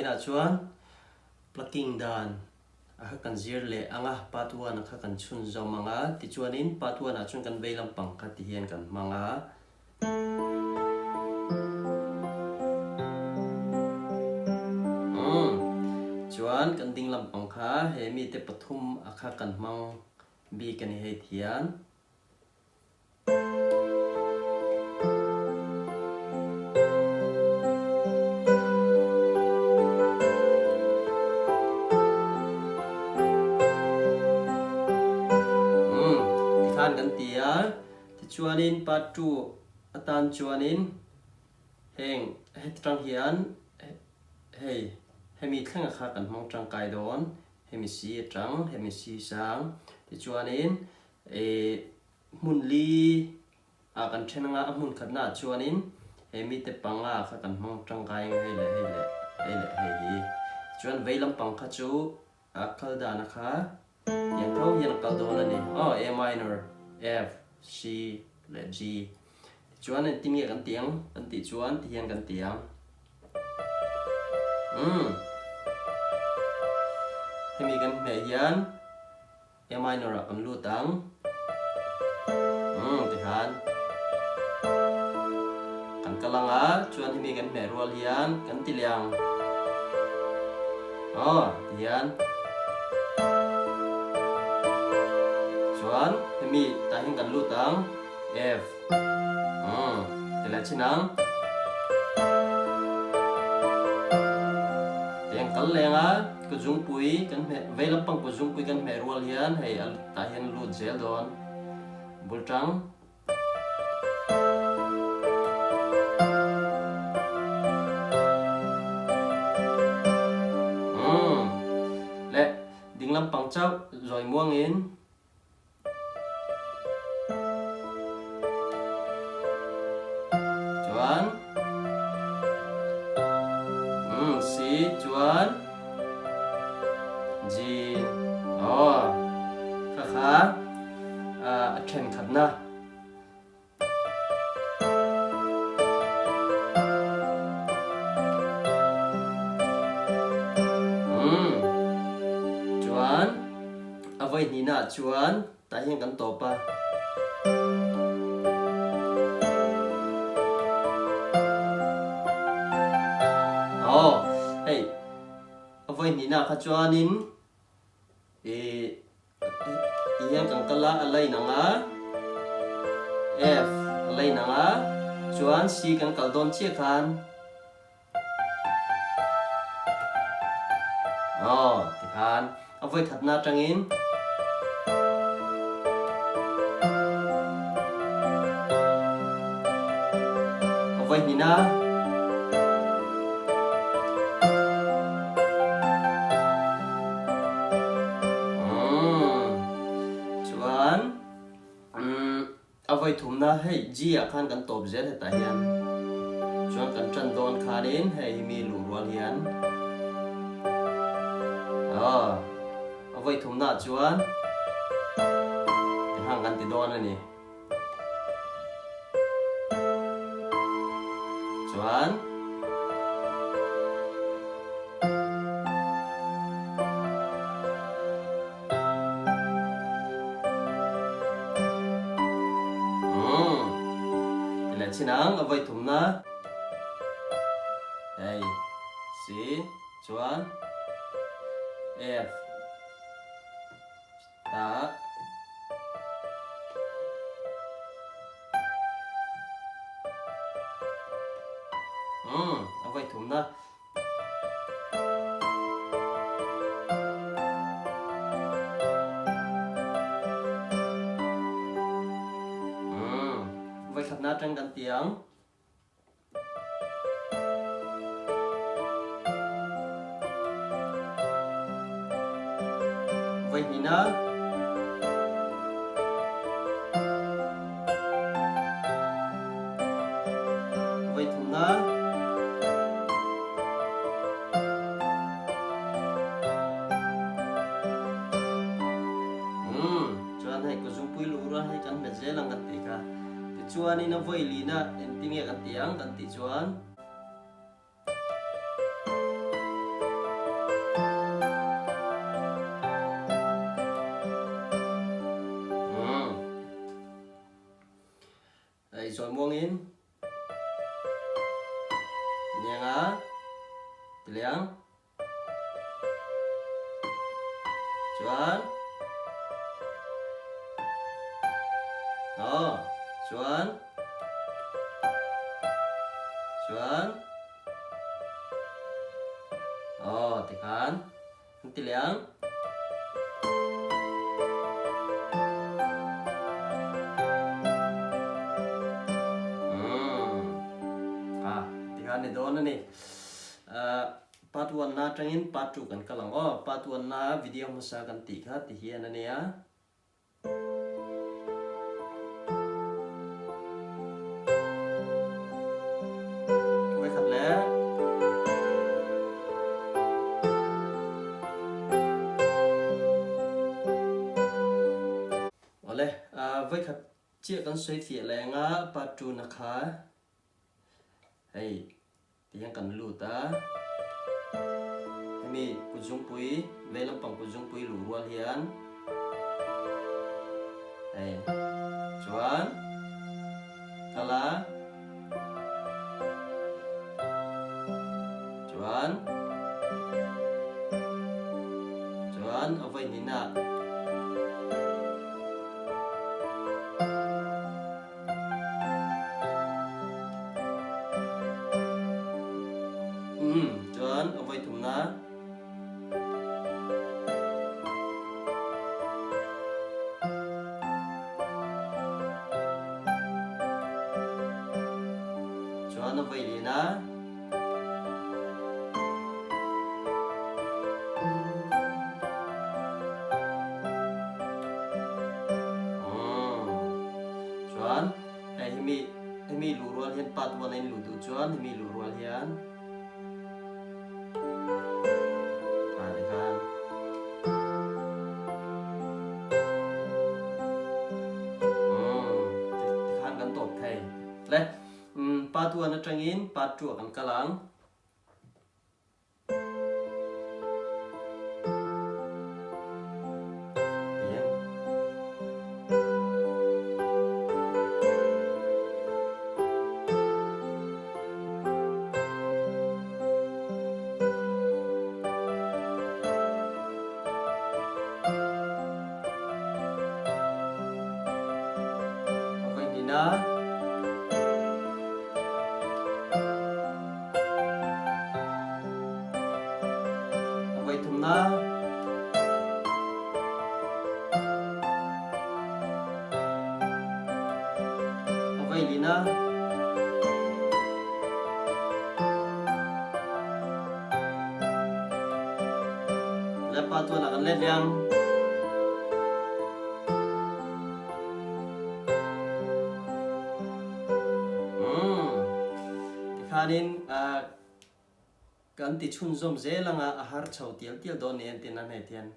Vawiinah chuan plucking dan a kha kan zir leh ang a, part one a kha kan chhunzawm ang a, tichuanin part one ah chuan kan vei lampang kha ti hian kan hmang a. Umm chuan kan ding lampang kha he mite pathum a kha kan hmang bik a ni hei thian. Umm tikhan kan ti a, tichuanin part 2 atan chuanin heng heti tang hian hei hemi thlenga kha kan hmang tangkai dawn, hemi si atang hemi si sang tichuanin Ih hmun li ah kan then anga a hmun khatna ah chuanin he mite panga kha kan hmang tangkai ang hei leh hei leh hei leh hei hi. Tichuan vei lampang kha chu a kal dana kha tiang tho hian a kal dawn a ni. Aw A minor, F, C leh G. Tichuan engtin nge kan ti ang kan tih chuan ti hian kan ti ang. Umm hemi kan hmeh hian. A minor ah kan lut ang. Umm tikhan kan kal ang a, chuan hemi kan hmeh rual hian kan ti leh ang. Aw tihian chuan hemi tah hian kan lut ang F. Umm ti leh chin ang. Tiang kal leng a. Ka zungpui kan hmeh vei lampang pawh zungpui kan hmeh rual hian hei a tah hian lut zel dawn bul tang. Umm leh ding lampang chauh zawi muangin. Chuan umm C chuan G aw kha kha a thenkhatna. Umm chuan a vawi hnihna ah chuan tah hian kan tawp a. Aw hei a vawi hnihna ah kha chuanin ih Ti hian kan kal a, a line ang a, F a line ang a, chuan C kan kal dawn chiah khan aw tikhan a vawi thatna atangin a vawi hnihna. Chuan a vawi thumna hei G ah khan kan tawp zel hetah hian chuan kan tan dawn khanin hei hi mi luh rual hian aw a vawi thumna ah chuan ti hang kan ti dawn a ni. Chuan Umm ti leh chin ang a vawi thumna hei C chuan F Tak. Umm, a vawi thumna. Umm, vawi khatna atang kan ti ang. Vawihnihna Vawithumna Umm chuan hei kuzungpui luh rual hei kan hmet zel ang kan tih kha. Tichuanin a vawi lina engtin nge kan ti ang kan tih chuan. Aniang a, ti leh ang. Chuan Aw, chuan Chuan Aw, tikhan An ti leh ang. Umm. Ah, tikhan ni dawn a ni. Ah, part one na atangin part 2 kan kal ang aw. Part 1 na video hmasa kan tih kha ti hian a nia. Vawikhat leh. Awle, vawikhat chiah kan sawi fiah leng a, part 2 na kha hei Ti hian kan lut a, hemi kutzungpui vei lampang kutzungpui luh rual hian hei chuan kal a, chuan chuan a vawi hnihna Umm chuan a vawi thumna. Chuan a vawi lina. Chuan hei hemi hemi luh rual hian part one a in luh duh chuan hemi luh rual hian ah tikhan umm tikhan kan tawp thei le umm part one atangin part two ah kan kal ang. A voi thumnak. A voi linak. Le pa tuan ah kan let liang. Mm. Tikhanin uh, kan ti chhunzawm zel anga a har chho tial tial dawn ni an ti nan hei tian.